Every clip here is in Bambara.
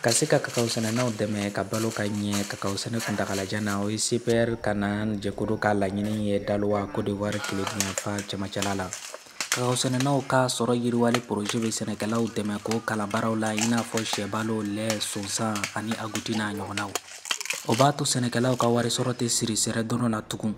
Ka se ka kakaw sɛnɛnaw dɛmɛ ka balo ka ɲɛ kakaw sɛnɛ kuntagalajan na, o ye CPR Canaan jɛkulu ka laɲini ye Daloa, Côte d'Ivoire tilebinyanfan cɛmancɛla la. Kakaw sɛnɛnaw ka sɔrɔ yiriwali projet bɛ sɛnɛkɛlaw dɛmɛ k'o kalan baaraw la, i n'a fɔ sɛbalo, lɛ, sonsan ani agouti n'a ɲɔgɔnnaw. O b'a to sɛnɛkɛlaw ka wari sɔrɔ tɛ siri sɛrɛ dɔrɔn na tugun.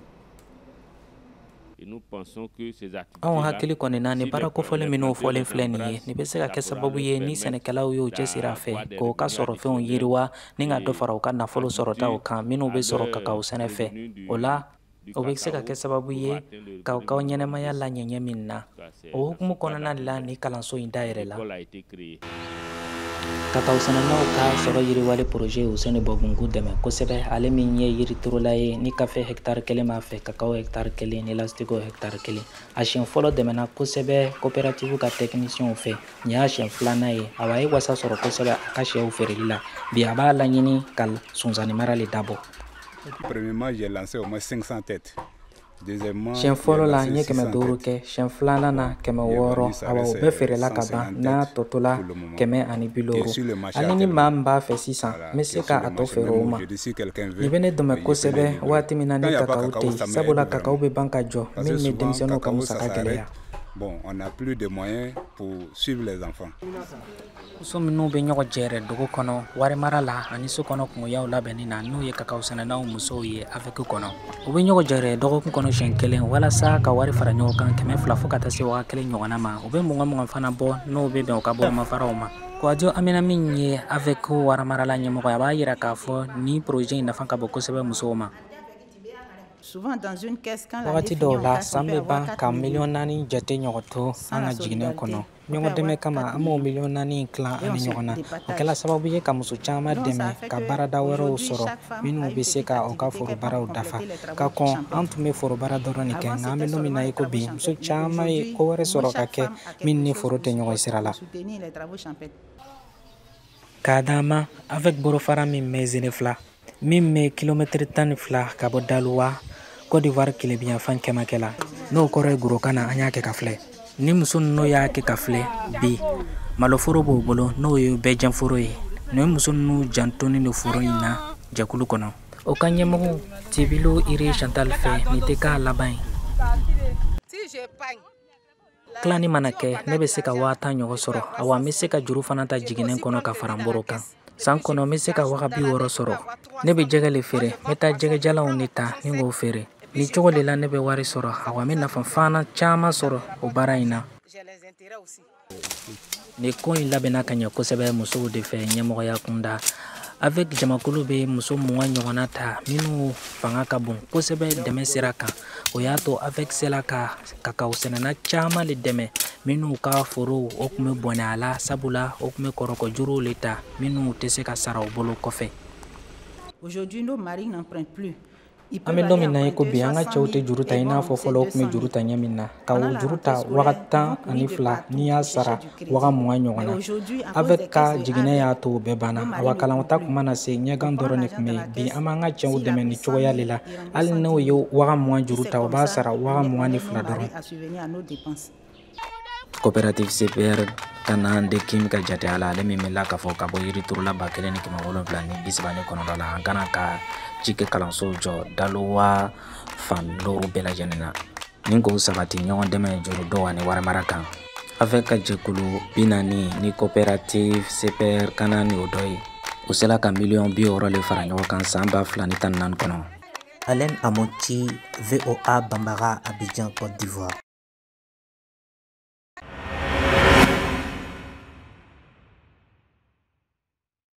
Anw hakili kɔni na, ni baara kofɔlen minnu fɔlen filɛ nin ye, nin bɛ se ka kɛ sababu ye, ni sɛnɛkɛlaw y'u cɛsiri a fɛ, k'o ka sɔrɔfɛnw yiriwa ni ka dɔ fara u ka nafolo sɔrɔtaw kan minnu bɛ sɔrɔ kakaw sɛnɛ fɛ. O la, o bɛ se ka kɛ sababu ye ka u ka ɲɛnɛmaya laɲɛɲɛ min na. O hukumu kɔnɔna la, ni kalanso in dayɛlɛ la. Kakaw sɛnɛnaw ka sɔrɔ yiriwali projet ye Useni Bɔbungu dɛmɛ kosɛbɛ, ale min ye yiriturula ye ni kafe hɛkitari 1 b'a fɛ, kakaw hɛkitari 1 ni lasitigo hɛkitari 1. A siɲɛ fɔlɔ dɛmɛna kosɛbɛ coopérative ka technicienw fɛ. Nin y'a siɲɛ filanan ye. Awa, a ye wasa sɔrɔ kosɛbɛ a ka sɛw feereli la. Bi, a b'a laɲini ka sonsanni mara le dabɔ. Premièrement, j'ai lancé au moins 500 têtes. Siɲɛ fɔlɔ la, n ye 500 kɛ. Siɲɛ filanan na, 600. Awa, o bɛɛ feerela ka ban, n'a tɔ tola 150. Hali ni maa min b'a fɛ sisan, n bɛ se ka a tɔ feere o ma. Nin bɛ ne dɛmɛ kosɛbɛ waati min na ni kakaw tɛ yen, sabula kakaw bɛ ban ka jɔ, min bɛ denmisɛnninw ka musaka gɛlɛya. Bon, on n'a plus de moyens pour suivre les enfants. Muso minnu bɛ ɲɔgɔn jɛrɛ dugu kɔnɔ warimara la ani so kɔnɔ kungoyaw labɛnni na, n'o ye kakaw sɛnɛnaw musow ye AVEC kɔnɔ, u bɛ ɲɔgɔn jɛrɛ dɔgɔkun kɔnɔ siɲɛ kelen walasa ka wari fara ɲɔgɔn kan, 200 fo ka taa se 1000 ɲɔgɔnna ma. U bɛ 20 20 fana bɔ, n'o bɛ bɛn u ka bolomafaraw ma. Kwadwo Amina, min ye AVEC warimarala ɲɛmɔgɔ ye, a b'a yira k'a fɔ ni projet in nafa ka bon kosɛbɛ musow ma. Wagati dɔw la, san bɛ ban ka miliyɔn 4 jate ɲɔgɔn to an ka jiginɛ kɔnɔ. Ɲɔgɔn dɛmɛ kama, an b'o miliyɔn 4 tilan an ni ɲɔgɔn na. O kɛla sababu ye ka muso caman dɛmɛ ka baarada wɛrɛw sɔrɔ minnu bɛ se ka u ka forobaaraw dafa. Ka kɔn, an tun bɛ forobaara dɔrɔn de kɛ, nka an bɛ don min na i ko bi, muso caman ye ko wɛrɛ sɔrɔ ka kɛ min ni foro tɛ ɲɔgɔn sira la. K'a d'an ma, AVEC bolofara min bɛ Zenefila, min bɛ kilomɛtiri 12 ka bɔ Daloa, Côte d'Ivoire tilebinyanfan cɛmancɛ la, n'o kɔrɔ ye gorokan na, an y'a kɛ ka filɛ. Ni muso ninnu y'a kɛ ka filɛ, bi maloforo b'o bolo, n'o ye bɛɛjɛforo ye. Nin muso ninnu jantonin don foro in na jɛkulu kɔnɔ. O ka ɲɛmɔgɔ Tibilo Iri Chantal fɛ, nin tɛ k'a laban ye. Tilani mana kɛ, ne bɛ se ka 10 000 ɲɔgɔn sɔrɔ. Awa, n bɛ se ka juru fana ta jiginɛ kɔnɔ ka fara n boro kan. San kɔnɔ, n bɛ se ka 60 000 sɔrɔ. Ne bɛ jɛgɛ le feere. N bɛ taa jɛgɛjalanw de ta ni k'o feere. Nin cogo de la ne bɛ wari sɔrɔ. Awa, n bɛ nafa fana caman sɔrɔ o baara in na. Nin ko in labɛnna ka ɲɛ kosɛbɛ musow de fɛ ɲɛmɔgɔya kunda. AVEC jamakulu bɛ muso 20 ɲɔgɔnna ta minnu fanga ka bon kosɛbɛ dɛmɛ sira kan. O y'a to AVEC sera ka kakaw sɛnɛna caman de dɛmɛ minnu ka forow o tun bɛ bɔnɛ a la, sabula o tun bɛ kɔrɔkɔjuruw le ta minnu tɛ se ka sara u bolo kɔfɛ. An bɛ don min na i ko bi, an ka cɛw tɛ juru ta i n'a fɔ fɔlɔ u tun bɛ juru ta ɲɛ min na, ka o juru ta 12 000, n'i y'a sara 20 000 ɲɔgɔn na. AVEC ka jiginɛ y'a to o bɛɛ banna. Awa, kalanw ta tun mana se, ɲɛgan dɔrɔn de tun bɛ yen. Bi, an b'an ka cɛw dɛmɛ nin cogoya de la. Hali n'o ye 20 000 juru ta, o b'a sara 22 000 dɔrɔn. Coopérative CPR Canaan de Kim ka jate la, ale min bɛ la k'a fɔ ka bɔ yiriturula 1739 la, an kana ka cikɛ kalansow jɔ Daloa fan 5 bɛɛ lajɛlen na ni k'o sabati ɲɔgɔn dɛmɛ, juru dɔw ani warimara kan. AVEC ka jɛkulu 40 ni coopérative CPR Canaan ni o dɔ ye, u sera ka miliyɔn 60 le fara ɲɔgɔn kan san 2014 kɔnɔ. Alain Amonti, VOA Bambara, Abidjan, Côte d'Ivoire.